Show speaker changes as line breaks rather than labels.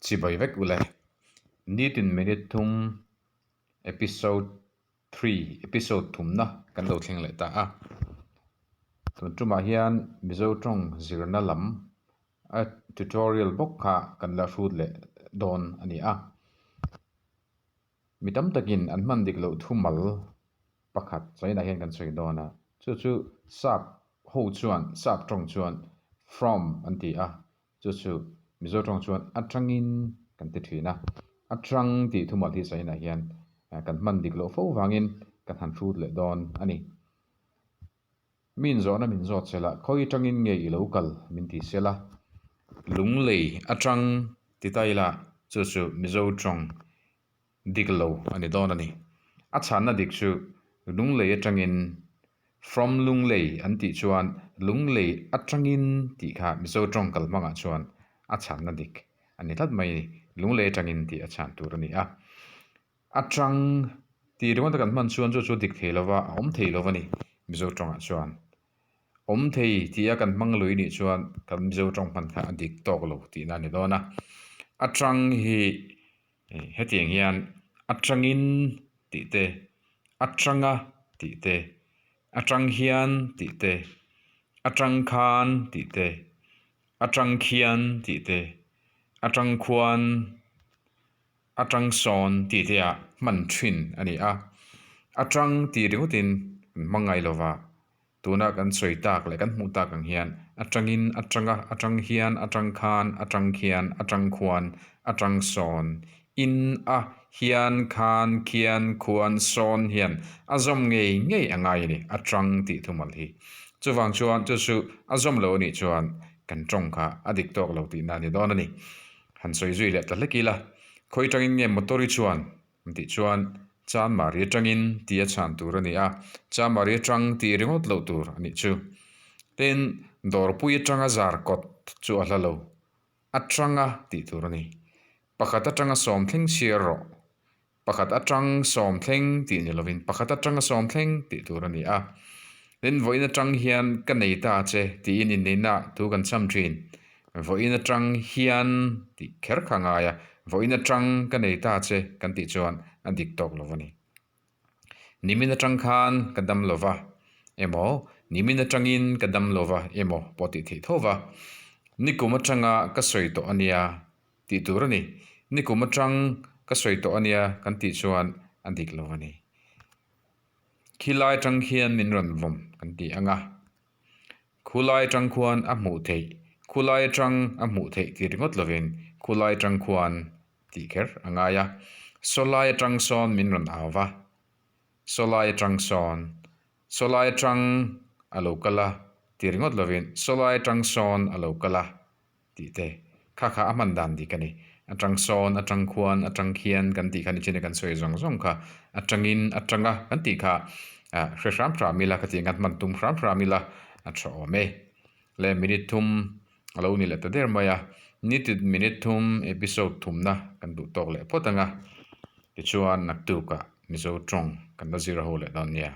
Chibai vek ule. Nitin minute thum episode three episode thumna kan lo thleng leh ta a. Tun tumah hian Mizo tawng zirna lam a tutorial bawk kha kan la hrut leh dawn a ni a. Mi tam takin an hman dik loh thumal pakhat chainah hian kan sawi dawn a, chu chu sap ho chuan sap tawng chuan from an ti a, chu chu Mizo tawng chuan atangin kan ti thin a, atang tih thumal hi chainah hian kan hman dik loh fo vangin kan han hrut leh dawn a ni. Mi inzawhna min zawt sela, khawi atangin nge i lo kal min ti sela, lunglei atang ti ta ila chu chu Mizo tawng dik lo a ni dawn a ni. A chhanna dik chu lunglei atangin from lunglei an tih chuan lunglei atangin tih kha Mizo tawng kal hmangah chuan a chhanna dik a ni tlat mai a ni. Lunglei atangin tih a chhan tur a ni a. Atang tih ringawt a kan hman chuan chu chu dik thei lova a awm thei lova ni Mizo tawngah chuan. Awm thei tih a kan hmang lui nih chuan kan Mizo tawng hman kha a dik tawk lo tihna a ni dawn a. Atang hi hetiang hian atangin tih te, atanga tih te, atang hian tih te, atang khan tih te, atang khian tih te, atang khuan. Atang sawn tih te ah hman thin a ni a, atang tih ringawtin kan hmang ngai lova, tuna kan sawi tak leh kan hmuh tak ang hian atangin atanga atang hian atang khan atang khian atang khuan atang sawn in a hian khan khian khuan sawn hian a zawm ngei ngei a ngai a ni atang tih thumal hi. Chuvang chuan chu chu a zawm lo a nih chuan kan tawng kha a dik tawk lo tihna a ni dawn a ni. Han sawi zui leh ta hlek ila, khawi atangin nge motor i chuan? An tih chuan, Chanmari atangin tih a chhan tur a ni a, Chanmari atang tih ringawt loh tur a nih chu. Tin, dawrpui atanga zar kawt chu a hla lo, atanga tih tur a ni. Pakhat atanga sawm thleng chhiar rawh. Pakhat atang sawm thleng tih ni lovin pakhat atanga sawm thleng tih tur a ni a. Tin, vawiin atang hian ka nei ta che tiin inneihna thu kan cham thin. Vawiin atang hian tih kher kha ngai a, vawiin atang ka nei ta che kan tih chuan a dik tawk lo a ni. Nimin atang khan ka dam lo va emaw, nimin atangin ka dam lo va emaw pawh tih theih tho va. Nikum atanga ka sawi tawh a nia Tih tur a ni. Nikum atang ka sawi tawh a nia kan tih chuan a dik lo a ni. Khilai atang khian min rawn vawm kan ti ang a. Khulai atang khuan a hmuh theih, khulai atang a hmuh theih tih ringawt lovin khulai atang khuan tih kher a ngai a. Sawlai atang sawn min rawn au va. Sawlai atang sawn, sawlai atang a lo kal a tih ringawt lovin sawlai atang sawn a lo kal a. Tih te, kha kha a hman dan dik a ni. Atang sawn, atang khuan, atang khian kan tih kha nichina kan sawi zawng zawng kha atangin atanga kan tih kha hre hram hram ila ka tih ang khan hman tum hram hram ila a tha awm e. Le minute thum a lo ni leh ta der mai a, nitin minute thum episode thumna kan duh tawk leh phawt ang a, tichuan naktukah Mizo tawng kan la zir ho leh dawn nia.